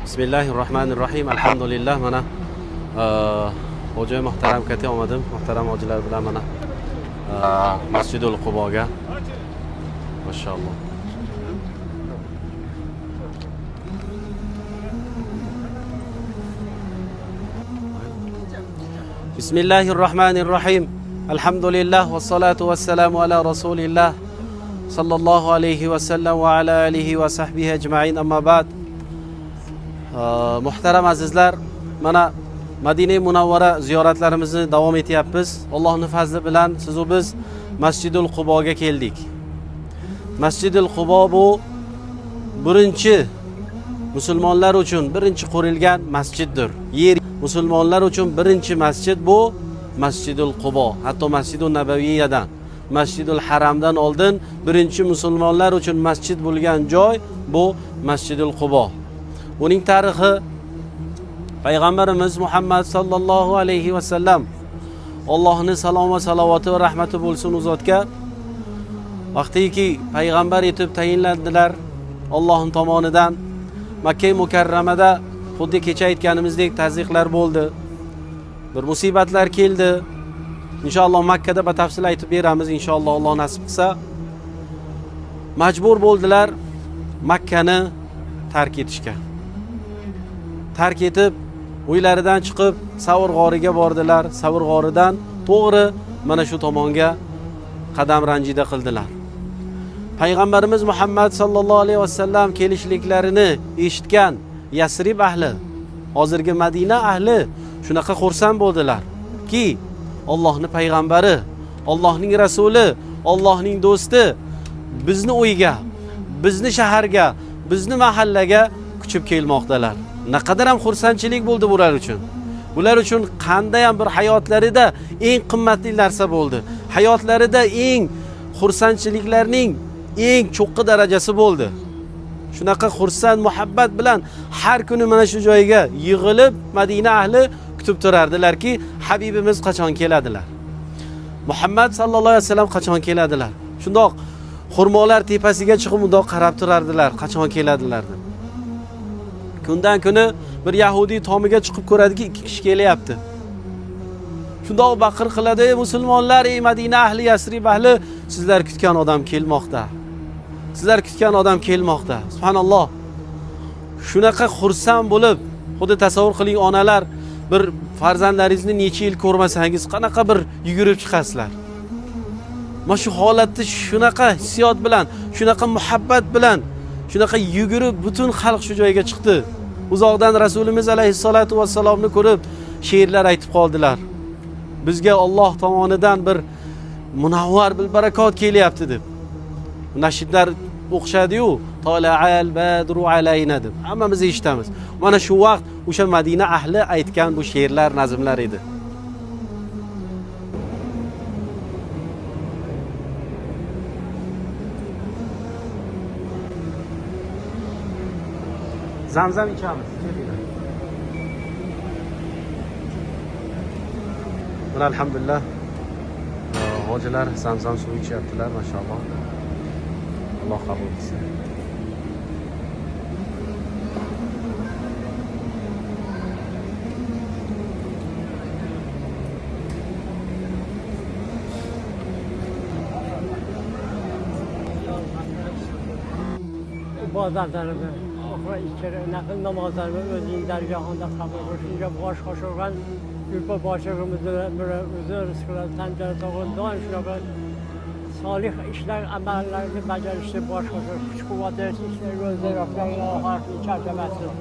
Bismillahirrohmanirrohim. Alhamdulillah, mana hoji muhtaram kati olmadim. Muhtaram hojilar bilan mana Masjidul Quboga. Mashalloh. Bismillahirrohmanirrohim. Alhamdulillah va salatu vassalamu ala rasulillah sallallohu alayhi va sallam va ala alihi va sahbihi ajmain. Amma ba'd. Muhtaram azizlar, mana Madina Munavvara ziyoratlarimizni davom etyapmiz. Allohning fazli bilan siz u biz Masjidul Quboga keldik. Masjidul Qubo bu birinchi musulmonlar uchun birinchi qurilgan masjiddir. Yer musulmonlar uchun birinchi masjid bu Masjidul Qubo. Hatto Masjidun Nabaviyyadan, Masjidul Haramdan oldin birinchi musulmonlar uchun masjid bo'lgan joy bu Masjidul Qubo. Uning tarixi Payg'ambarimiz Muhammad sallallohu alayhi va sallam, Allohning salom va salovati va rahmati bo'lsin u zotga, vaqtiki payg'ambar etib tayinlandilar Allohning tomonidan, Makka mukarramada xuddi kecha aytganimizdek tazyiqlar bo'ldi. Bir musibatlar keldi. Inshaalloh Makkada batafsil aytib beramiz inshaalloh, Alloh nasib qilsa. Majbur bo'ldilar Makkani tark etishga. Tark etib uylaridan chiqib Savr g'origa bordilar. Savr g'oridan to'g'ri mana shu tomonga qadam ranjida qildilar. Payg'ambarimiz Muhammad sallallohu alayhi vasallam kelishliklarini eshitgan Yasrib ahli, hozirgi Madina ahli shunaqa xursand bo'ldilar-ki, Allohning payg'ambari, Allohning rasuli, Allohning do'sti bizni uyga, bizni shaharga, bizni mahallaga kuchib kelmoqdalar. Naqadar ham xursandchilik bo'ldi bular uchun. Bular uchun qanday ham bir hayotlarida eng qimmatli narsa bo'ldi. Hayotlarida eng xursandchiliklarning eng cho'qqi darajasi bo'ldi. Shunaqa xursand muhabbat bilan har kuni mana shu joyga yig'ilib Madina ahli kutib turardilarki, Habibimiz qachon keladilar? Muhammad sallallohu alayhi vasallam qachon keladilar? Shundoq xurmolar tepasiga chiqib mundoq qarab turardilar, qachon keladilar deb. Kundan kuni bir yahudi tomiga chiqib ko'radiki, ikki kishi kelyapti. Shundoq baqir qiladi: "Ey musulmonlar, ey Madina ahli, Yasrib ahli, sizlar kutgan odam kelmoqda. Sizlar kutgan odam kelmoqda." Subhanalloh. Shunaqa xursand bo'lib, xuddi tasavvur qiling, onalar bir farzandlaringizni necha yil ko'rmasangiz qanaqa bir yugurib chiqasizlar. Mana shu holatda shunaqa hissiyot bilan, shunaqa muhabbat bilan, shunaqa yugurib butun xalq shu joyga chiqdi. Uzoqdan Rasulimiz alayhissalatu vassalomni ko'rib she'rlar aytib qoldilar. Bizga Alloh tomonidan bir munavvar, bir barakot kelyapti deb. Nashidlar o'qishadi-yu, tola'al badru alayna deb. Hammamiz eshitamiz. Mana shu vaqt o'sha Madina ahli aytgan bu she'rlar, nazmlar edi. Zamzam ichamiz. Mana alhamdulillah hojilar zamzam suvi ichyaptilar, mashalloh. Alloh qabul qilsin. Ibodатlarni, oxira ikkala nafl namozlarni o'zining dargohida qabul qilishga bosh qo'shgan yurtba boshlig'imizni bir o'zi rizqlar, tan jarohat, doim shunaqa solih ishlar, amallarni bajarishda bosh qo'shib, kuch quvvat bersin, ishlar o'zi charchamasin.